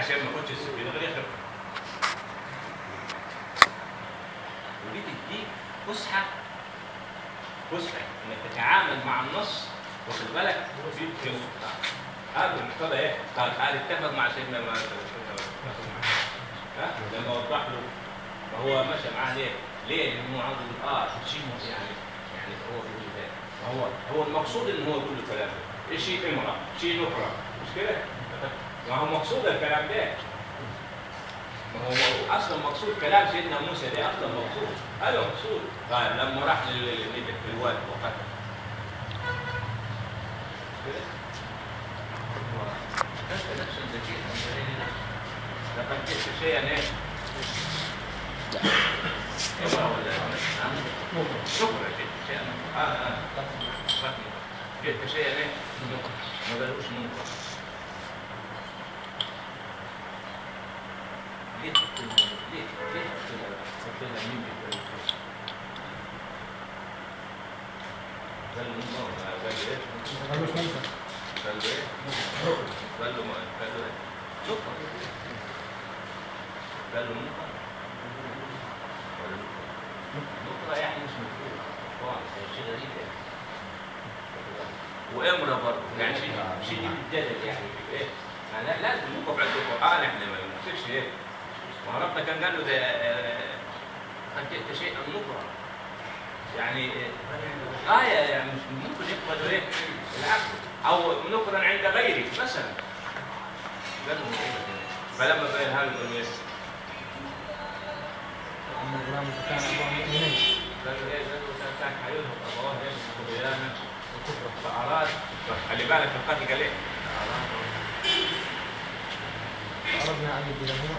عشان ما ياخدش السفينة غير يخرب. ودي تديك فسحة انك تتعامل مع النص، واخد بالك؟ في هذا المقتضى ايه؟ قال اتفق مع سيدنا ما لما وضح له، فهو مشى معاه ليه؟ ليه؟ لانه عاوز شيء يعني هو بيقول ده، هو المقصود ان هو يقول الكلام ده، شيء امرأة، شيء نكرة، مش كده؟ ما هو مقصود الكلام ده. ما هو اصلا مقصود كلام سيدنا موسى ده اصلا مقصود، ايوه مقصود. طيب لما راح في الواد وقتل. مش كده؟ انت نفس الذكي لقد جئت شيئا ايه؟ امرأة ولا نكرة؟ جئت شيئا جئت شيئا ايه؟ نكرة. ما قالوش منكر. ليه ليه ليه مين قال له قال له ايه؟ ما قالوش منكر. قال له ايه؟ قال له ايه؟ نكرة. قال له منكر ولا نكرة؟ نكرة يعني مش مفهوم خالص، يعني شيء غريب يعني. وإمرة برضه يعني شيء بالجدل يعني ايه؟ لازم نوقف عند القرآن، احنا ما نمسكش ايه؟ ما ربنا كان قال له ده قد جئت شيئا نكرا، يعني غاية يعني مش ممكن يقبل ايه؟ العقل، أو نكرا عند غيره مثلا. قال له فلما بينها له قال له ايه؟ قال له ايه؟ قال له كان حيرهق أبواه طغيانا وكفرا فأراد. خلي بالك في القتل قال ايه؟ أردنا أن يبدلهما.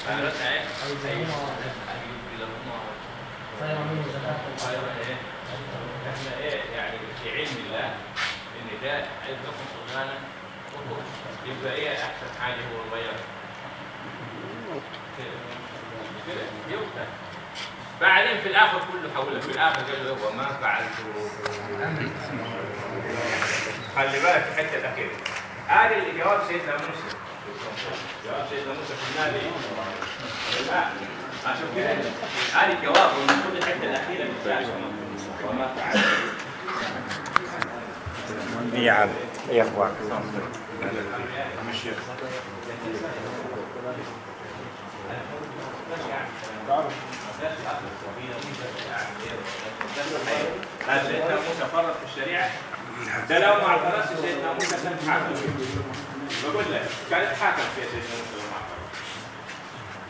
فأردنا إيه؟ أن يبدلهما خيرا منه زكاة. خيرا إيه؟ إحنا إيه يعني في علم الله إن ده عندكم طغيانا وكفرا، يبقى إيه أحسن حاجة هو الغير كده يقتل. بعدين في الآخر كله حولك في الآخر قال له وما فعلته. خلي بالك في الحتة الأخيرة. قال اللي جواب سيدنا موسى، جواب سيدنا موسى في النادي عشان كده قال الجواب، والمفروض الحتة الاخيرة وما فعلت. يا عم يا اخوان هل سيدنا موسى فرط في الشريعة؟ ده لو ما اعترضش سيدنا موسى كان اتحاكم فيه. بقول لك كان اتحاكم فيها سيدنا موسى لو ما اعترضش.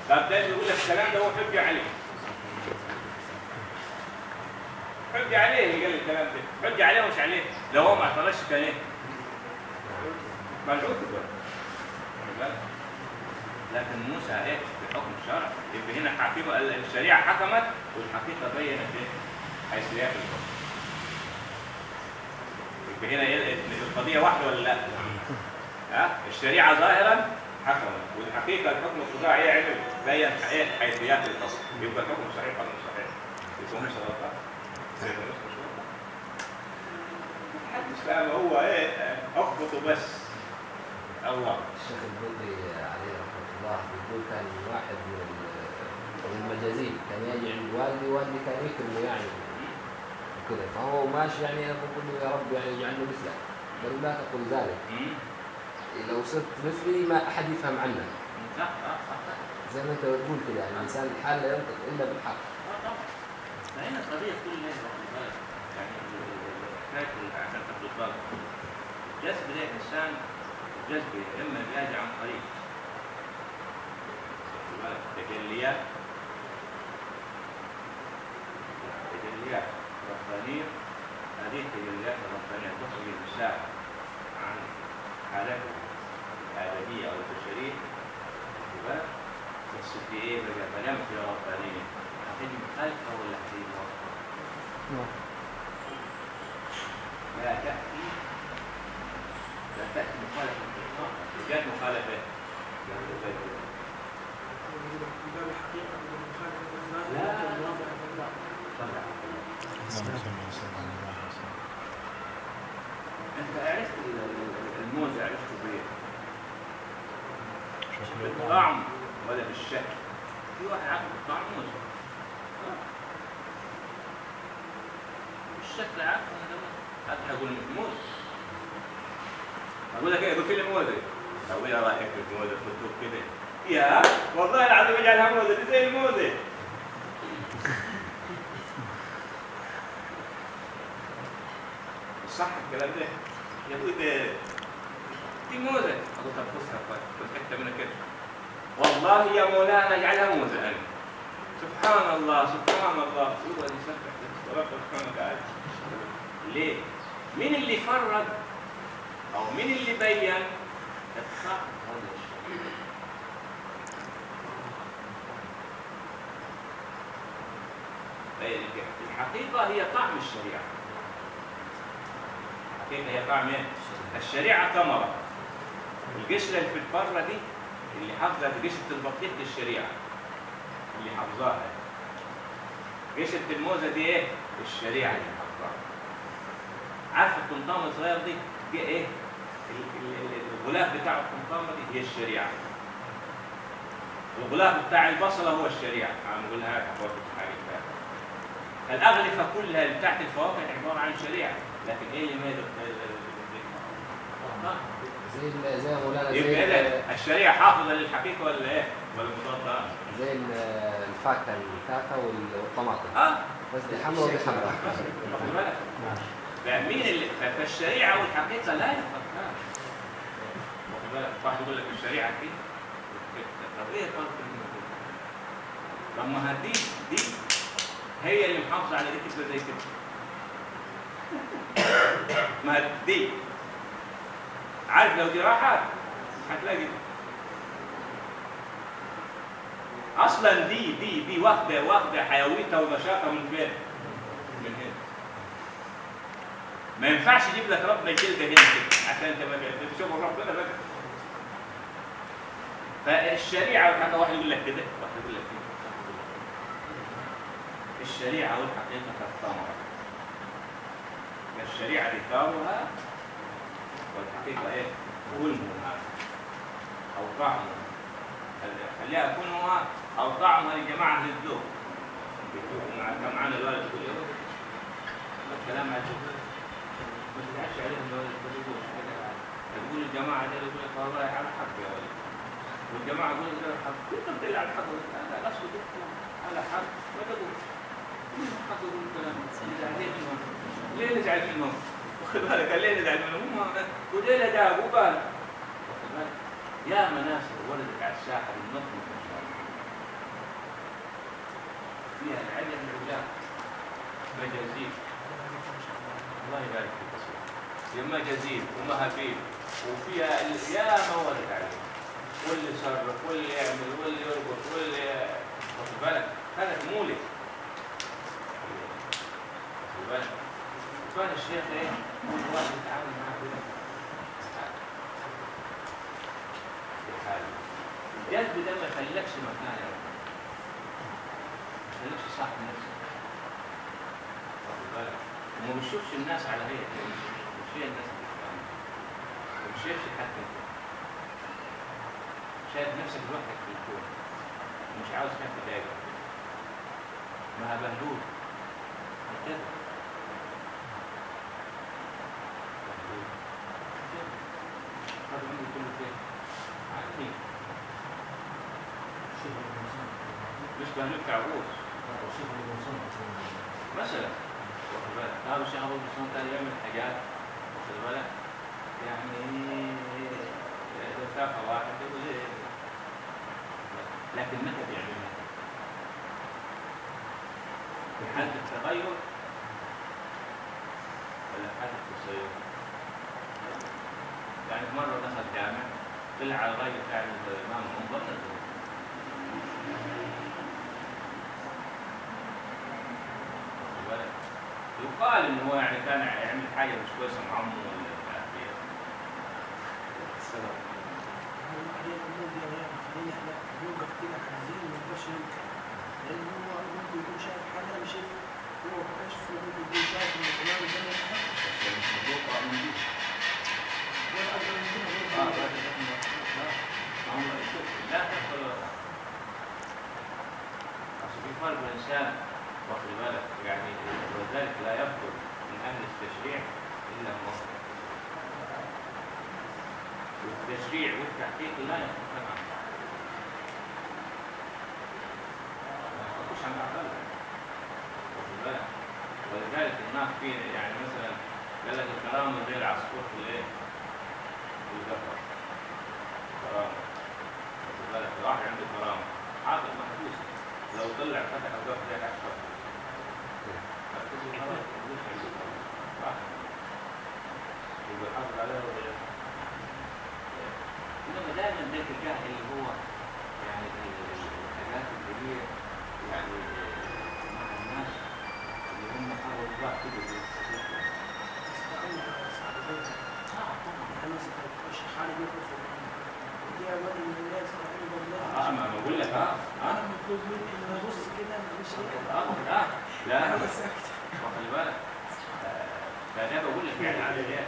طب ده بيقول لك الكلام ده هو حجه عليه. حجه عليه اللي قال الكلام ده، حجه عليه ومش عليه. لو هو ما اعترضش كان ايه؟ ملعوب بالك. لكن موسى ايه؟ بحكم الشرع، يبقى هنا حقيقة الشريعة حكمت والحقيقة بينت ايه؟ حيثيات الحكم. يبقى هنا القضية واحدة ولا لا؟ ها؟ الشريعة ظاهرا حكمت والحقيقة الحكم القضائي ايه عمل؟ بين ايه؟ حيثيات الحكم. يبقى الحكم صحيح ولا مش صحيح؟ يبقى مش غلطان. محدش فاهم هو ايه؟ اخبطه بس. الله. الشيخ البدري عليه رحمة الله بيقول كان واحد من المجازين كان يجي عند والدي، والدي كان يكرمه يعني وكذا، فهو ماشي يعني انا بقول له يا رب يعني اجعلني مثلك، قال لا تقل ذلك، لو صرت مثلي ما احد يفهم عنك. صح صح زي ما انت بتقول كده يعني الانسان الحال لا ينطق الا بالحق. طبعا. فهنا القضية كلها يعني عشان تاخد بالك الجذب ده انسان الجذب اما بيجي عن طريق تجليات ربانية، هذه التجليات الربانية تخرج الإنسان عن حالته الآدمية أو البشرية، بس في إيه بقى؟ ما دام في ربانية هتيجي مخالفة ولا هتيجي موافقة؟ لا تأتي، لا تأتي مخالفة إطلاقا. جاءت مخالفة لا انت عرفت الموزة، عرفته بايه؟ بالطعم ولا بالشكل. في واحد عارف بالطعم موزة، بالشكل عارف هذا هقول مش موز. اقول لك ايه؟ قلت لي موزة. طب ايه رايك في الموزه؟ خدوه كده يا والله العظيم اجعلها موزة، دي زي الموزه. صح الكلام ده؟ يا ابوي دي موزة. اقول طب خذها خذ حتة منها كده. والله يا مولانا اجعلها موزة انا. سبحان الله سبحان الله، هو اللي سبح ربنا سبحانه وتعالى. ليه؟ مين اللي فرق او مين اللي بين الطعم هذا الشيء؟ الحقيقة هي طعم الشريعة. الحقيقة هي طعم ايه؟ الشريعة ثمرة. القشرة اللي في الفرة دي اللي حافظة قشرة البطيخ دي الشريعة اللي حافظاها. قشرة الموزة دي ايه؟ الشريعة اللي حافظاها. عارف الطمطمة الصغيرة دي؟ دي ايه؟ الغلاف بتاع الطمطمة دي هي الشريعة. الغلاف بتاع البصلة هو الشريعة. عم نقولها برضه في حاجة ثانية. الأغلفة كلها اللي بتاعت الفواكه عبارة عن شريعة، لكن ايه اللي ماله؟ زي مولانا، زي الشريعة حافظة للحقيقة ولا ايه؟ ولا مضادة؟ زي الفاكهة، الفاكهة والطماطم. بس دي حمراء ودي حمراء. واخد بالك؟ فمين اللي فالشريعة والحقيقة لا يفكران. واخد بالك؟ واحد يقول لك الشريعة كده، طب ايه الفرق بينهم؟ طب ما دي هي اللي محافظة على دي تبقى زي كده. ما دي عارف لو دي راحت هتلاقي دي. اصلا دي دي دي واخده حيويتها ونشاطها من فين؟ من هنا. ما ينفعش يجيب لك ربنا يشيل ده هنا كده عشان انت ما تشوف ربنا بقى. فالشريعة والحقيقة واحد يقول لك كده، واحد يقول لك كده. الشريعة والحقيقة كالثمره. الشريعة دثارها والحقيقة ايه؟ كنهها او طعمها. خليها كنهها او طعمها لجماعة الذوق. كان معانا الولد يقول ايه؟ الكلام على الذوق. ما تزعلش عليهم الولد تقول الجماعة دول يقول لك والله على حق يا ولد. والجماعة يقولوا لك على حق، كنت بتدل على الحق، لا اصل على حق ما تقول. حق يقول الكلام نزعل منهم. ليه نزعل منهم؟ واخد بالك؟ ليه نزعل منهم؟ هم وليه ده ابو بالك؟ واخد بالك؟ يا مناس ولدت على الساحة بالنظم فيها العلم العجاب مجازيب. الله يبارك فيك. يا مجازيب ومهابيل وفيها يا ما ولد عليه، واللي يصرف واللي يعمل واللي يربط واللي واخد بالك؟ كانت مولد. واخد بالك؟ كان الشيخ ايه؟ كل واحد يتعامل معاه كده. في حاله. الجذب ده ما يخليكش مكان يا رب. ما يخليكش صاحب نفسك. واخد بالك؟ وما بتشوفش الناس على هيئة، مش هي الناس اللي بتتعامل. ما بتشوفش حد انت. شايف نفسك لوحدك في الكون. ومش عاوز حد يضايقك. ما بهلول. هكذا. مش بهلول كعبوس مثلا، واخد بالك؟ هذا الشيخ ابو بسام كان يعمل حاجات، واخد بالك؟ يعني لو شافها واحد يقول ايه، لكن متى بيعملها؟ في حالة التغير ولا في حالة التسير؟ يعني مرة دخل جامع طلع على الراجل بتاع الإمام المنبر نزل. يقال إن هو يعني كان يعمل حاجة مش كويسة مع عمه ولا مش عارف إيه. السلام. خلينا إحنا نوقف كده حزين ما نقدرش ننكر، لأن هو ممكن يكون شايف حاجة أنا مش شايفها، هو كشف ممكن يكون شايف إن فلان ده يستحق. بس الموضوع من دي. التشريع والتحقيق لا ينفكان عن بعض. ما ينفكوش عن بعض. واخد بالك؟ ولذلك هناك في يعني مثلا قال لك الكرامة زي العصفور في الايه؟ في القفص. كرامة. واخد بالك؟ الواحد عنده كرامة، حاطط محبوس، لو طلع فتح القفص ده هيحصل. خلاص مش عنده كرامة. راح. يبقى حافظ عليها ولا انما دائما ذاك الجهل اللي هو يعني الحاجات اللي هي يعني مع الناس اللي هم حاولوا الله كده بيستطيعوا. طبعا الشيخ علي بيقول ما بقول لك انا مطلوب مني ان ابص كده مش لا لا خلي بالك فانا بقول لك يعني على ايه؟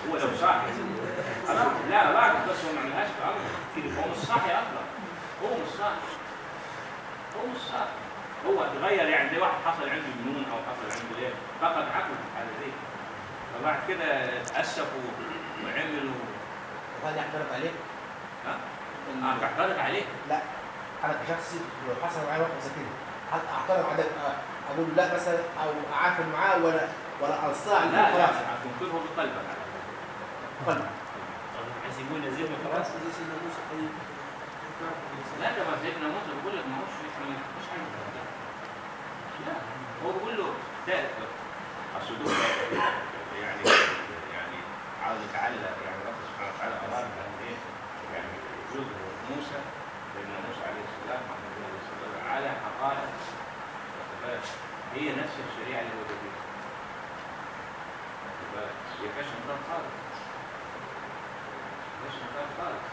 هو لو صاحي لا راجل بس هو ما عملهاش في عمره، هو مش صاحي اصلا، هو مش صاحي، هو مش صاحي، هو اتغير يعني زي واحد حصل عنده جنون او حصل عنده ايه؟ فقد عقله في الحالة دي، فبعد كده اتأسف وعمل وهل يعترض عليه؟ ها؟ اعترض عليه؟ لا انا كشخصي لو حصل معايا موقف زي كده هل اعترض عليه اقول لا مثلا او اعافر معاه ولا انصاع له؟ لا لا تنكره بقلبك على قلبك. عايز يقول نزيل خلاص زي سيدنا موسى. طيب لا ده ما سيدنا موسى بيقول لك ما هوش مش حاجة، لا هو بيقول له ده اصل دول يعني عاوز يتعلق يعني رب سبحانه وتعالى اراد ان ايه يعني يظهر موسى سيدنا موسى عليه السلام على حقائق هي نفس الشريعة اللي هو بيها. هي فيهاش انكار خالص. ما فيهاش انكار خالص.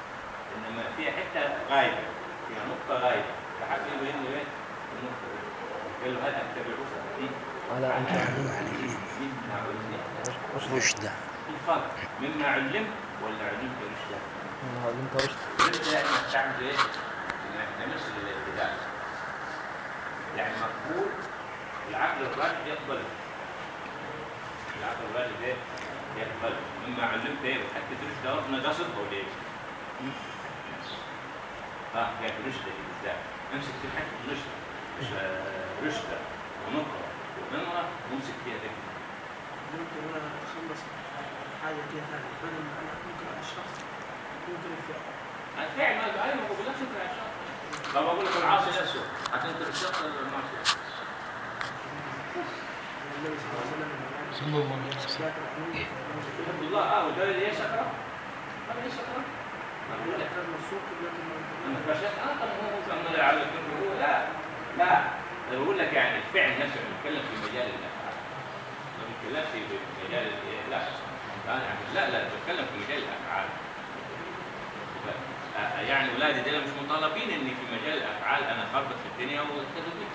انما فيها حتة غايبة، فيها نقطة غايبة، فحب يبين له ايه؟ النقطة دي. قال له هل اتبعك على ان تعلمني رشدا. الفرق مما علمت ولا علمت رشدا؟ مما علمت رشدا. رشدا يعني تعمل ايه؟ ما تعملش الابتداع. يعني مقبول العقل الراجح يقبله. العقل الراجح ايه؟ يقبله. مما علمت ايه؟ حتى رشد ربنا قصدها ولا ايه؟ يعني رشدة دي بالذات، امسك في حتة رشدة، رشدة ونقرة وامرة وامسك فيها ذكر. ممكن انا اتخلص من حاجة كده ثانية، بدل ما انا انكر على الشخص ممكن الفعل. الفعل ما ايوه ما بقولكش انكر على الشخص. طب اقول لك العاصي نفسه هتنكر الشخص ولا المعصية؟ النبي صلى الله عليه وسلم صلى الله عليه وسلم يحب الله وده ليه سكره؟ هذا ليه سكره؟ ما بقول لك لا لا انا بقول لك يعني الفعل نفسه بنتكلم في مجال الافعال، ما بنتكلمش في مجال لا لا لا بتكلم في مجال الافعال. يعني اولادي دول مش مطالبين ان في مجال الافعال انا خربت في الدنيا واقتدوا بي.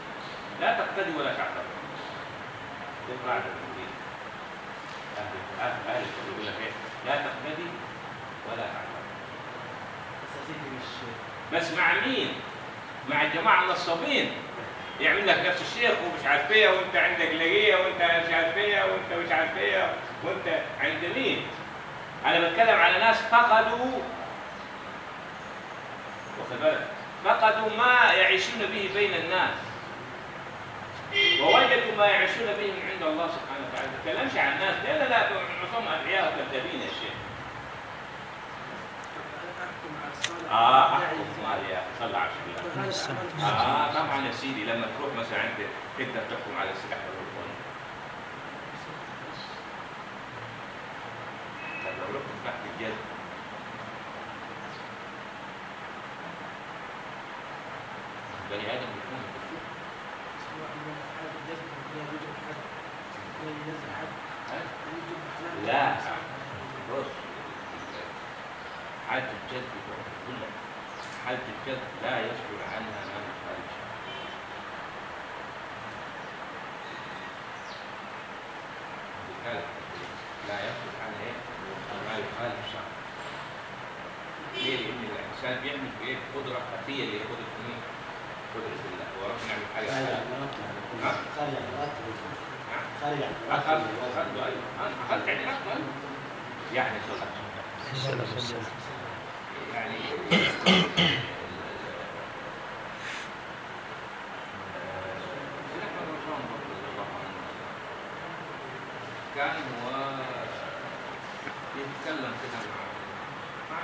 لا تقتدي ولا تعترض. دي قاعدة في اهل يقول لك ايه؟ لا تقتدي ولا تعترض. بس مع مين؟ مع الجماعة النصابين. يعمل لك نفس الشيخ ومش عارف ايه وانت عندك لقيه وانت مش عارف ايه وانت مش عارف ايه وانت عند مين؟ انا بتكلم على ناس فقدوا، واخد بالك؟ فقدوا ما يعيشون به بين الناس ووجدوا ما يعيشون به من عند الله سبحانه وتعالى. ما بتكلمش عن الناس لا لا معظمهم ادعياء وكذابين يا شيخ. احكم على صلى على الله. طبعا يا سيدي لما تروح مثلا عند تقدر تحكم على السلاح الوطني. طب لو رحت تحت الجزم بني ادم بيكون لا بص حالة الجذب بقول لك حالة الجذب لا يصدر عنها ما يخالف. لا يصدر عنها ايه؟ ما يخالف الشرع. ليه؟ لأن الإنسان بيعمل بإيه؟ قدرة خفية اللي هي قدرة مين؟ قدرة الله، هو ربنا يعمل حاجة خارج عن خارج عن أيوه خارج عن يعني يعني كان هو يتكلم كده مع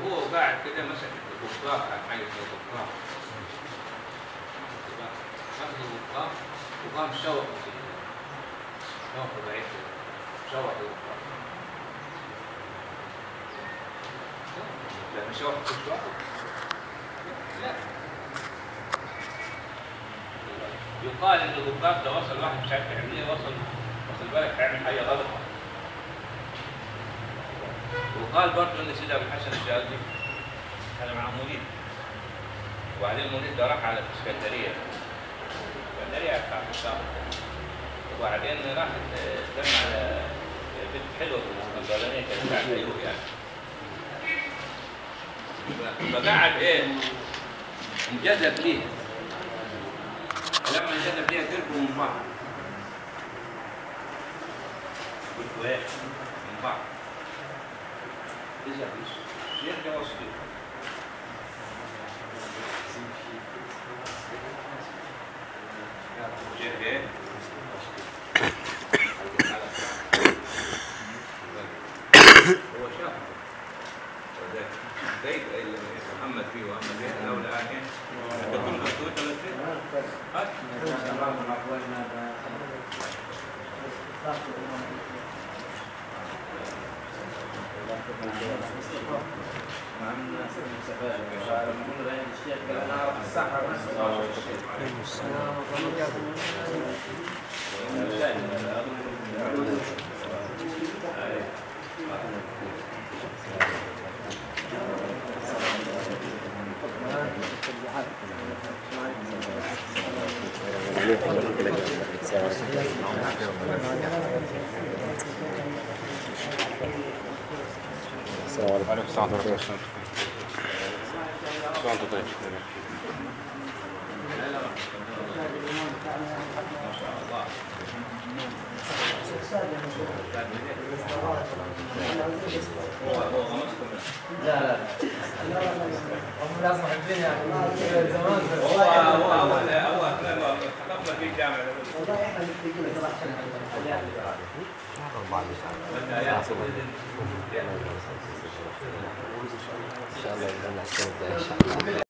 وهو قاعد كده مسك البخاخ، حاجة اسمها البخاخ، مسك البخاخ وقام شوح شوح ضعيف شوح البخاخ. لا مش شوح كل لا يقال ان البخاخ ده وصل واحد مش عارف يعمل ايه، وصل بالك هيعمل حاجة غلط. وقال برضه ان سيدي ابو الحسن الشاذلي كان معاه مريد، وبعدين المريد ده راح على الاسكندرية، الاسكندرية بتاعت الشاطئ، وبعدين راح تم على بنت حلوة في الاسكندرانية كانت بتاعت ايوب يعني، فقعد ايه انجذب ليها. لما انجذب ليها قربوا من بعض، قربوا ايه؟ من بعض. إذا الشيخ ده وصفه الشيخ ايه؟ هو شاف زي محمد فيه وأما فيه لولا أن تكون مكتوبة السلام عليكم. السلام عليكم. لا لا هم لازم محبين يعني زمان. هو هو خطبنا في الجامعة والله احنا محتاجين صراحة. ان شاء الله. ان شاء الله.